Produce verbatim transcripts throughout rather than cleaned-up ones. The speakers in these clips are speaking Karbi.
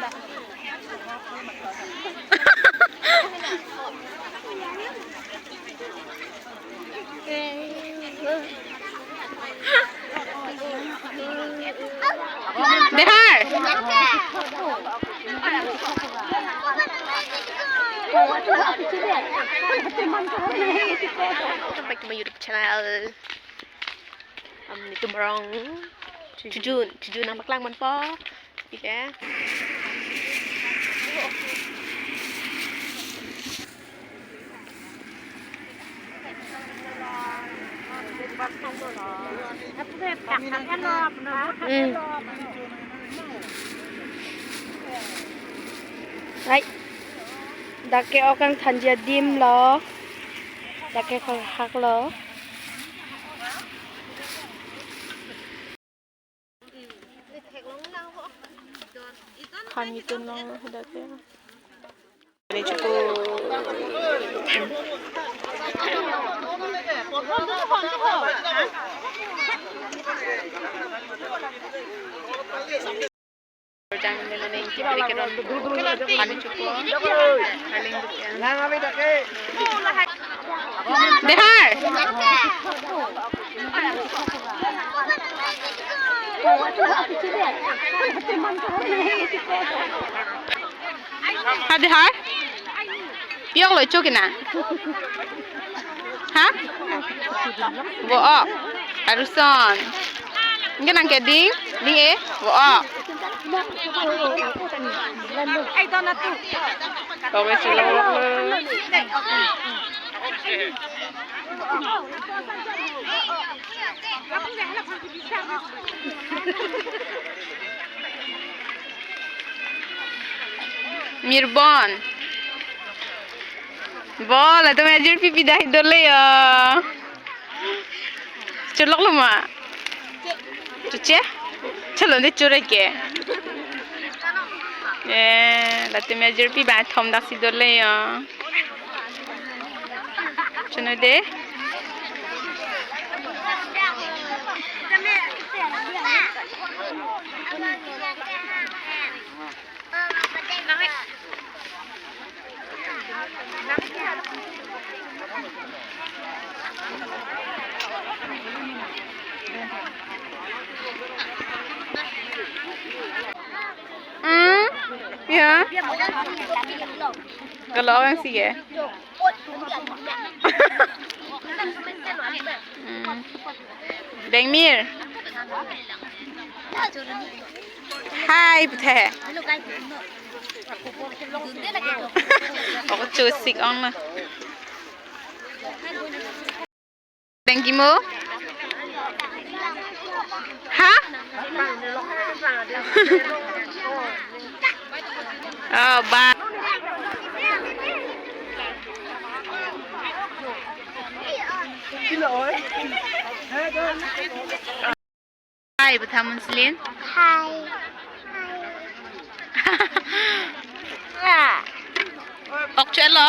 Dehar. Welcome back to my YouTube channel. Um, nelitum arong chojun, chojun nangpaklang ponpo. Oke. Hmm. Hai. Dak ke ok kangthanji adim lo. Dak ke khorhak lo. Than nelitum longlo hadak ke. Ini cukup. Jam ini ning kibalik ke ron. Than cukup. Paling dukya. Dehar. Ha, Dehar. Piyok lo chokina. Ha? Vo-ok. Aruson. Ingke nang keding, ding e, vo-ok. Ai, don atu. Kau ke silo. Mirbon. Bo, latum ajirpi pida hidole ya. Cholok lo ma. Chuche? Chalo ne chure ke. Eh, latum ajirpi ba thom dak si dole ya. Chunu de. Hmm? Ya. Kalau orang sih ya. Hmm. Bengmir. Hai, puthe. Ako chusik ong na. Bengkimo? Ha? Oh, ba. Hai, buthamun silin. Hai. Hai. Ok chelo.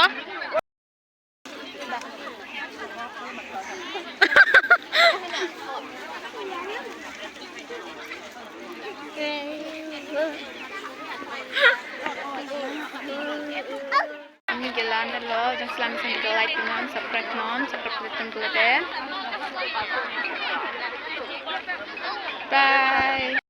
Kami jalan lo, jang selam sen ke like non, subscribe non, subscribe button ko te. Bye.